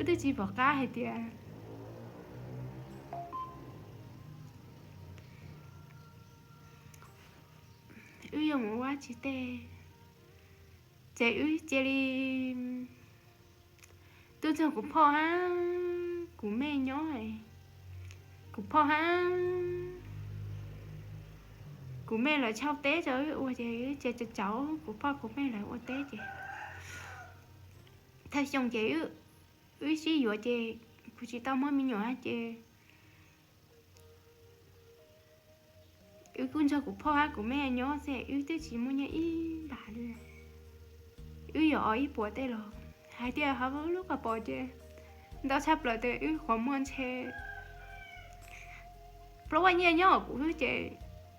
Wb twb tsis pom qab hais tias wb yuav mus ua tsi tej, ces wb cia li tuaj nrog kuv phauj hab kuv mej nyob. Kuv phauj hab kuv mej lawv tshau teb rau wb ua ces wb cia li cauv kuv phauj kuv mej lawv ua teb ces thawj xyoo ces wb sib yuav ces kuv tsis tau muaj me nyuam ces wb kuj nrog kuv phauj hab kuv mej nyob xwb, wb twb tsis muaj nyiaj ib npab li. Wb yuav ob ib puas tej los hais tias hauv lub qhov pom ces ntau tshaj plaws tias wb qhuav muaj ntshe plaub nyiaj nyob kuv ces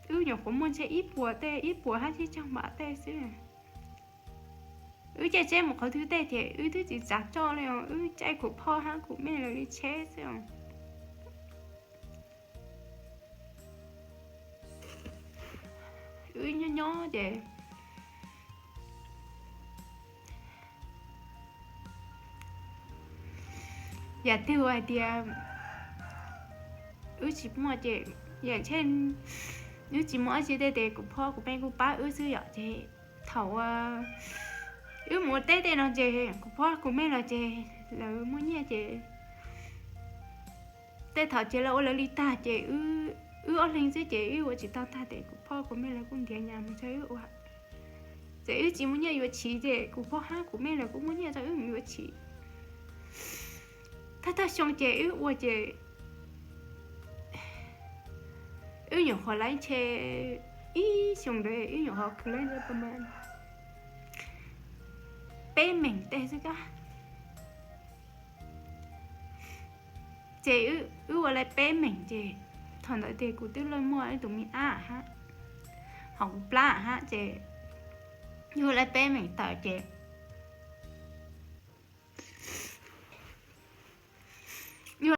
wb nyuam qhuav muaj ntshe ib puas tej, ib puas hab tsib caug npab tej xwb. Wb caij tsheb mus qhov twg tej ces wb twb tsis txav coj li os, wb caij kuv phauj hab kuv mej lawv li tsheb xwb os. Wb nyob nyob ces yam twg hais tias wb tsis muaj ces, yam tsheb wb tsis muaj dab tsi tej ces kuv phauj kuv mej kuj pab wb xwb yom. Ces thaum wb mus ua teb tej no ces kuv phauj kuv mej los ces lawv muaj nyiaj ces tej thaum ces lawv ua lawv li tag ces wb ob leeg xwb ces wb ua tsis tau tag ces kuv phauj kuv mej lawv kuj ntiav nyas mus rau wb ua. Ces wb tsis muaj nyiaj yuav chiv ces kuv phauj hab kuv mej lawv kuj muaj nyiaj rau wb mus yuav chiv. Thawj thawj xyoo ces wb ua ces wb nyuam qhuav laib ntshe ib xyoo ntawd wb nyuam qhuav khwv laib ntawd pab mas peb meem tej xwb kab. Ces wb ua laib peb meem ces thaum ntawd ces kuv twb luaj muaj ib tug me ab hab, ho kuv plab hab ces wb ua laib peb meem tawm ces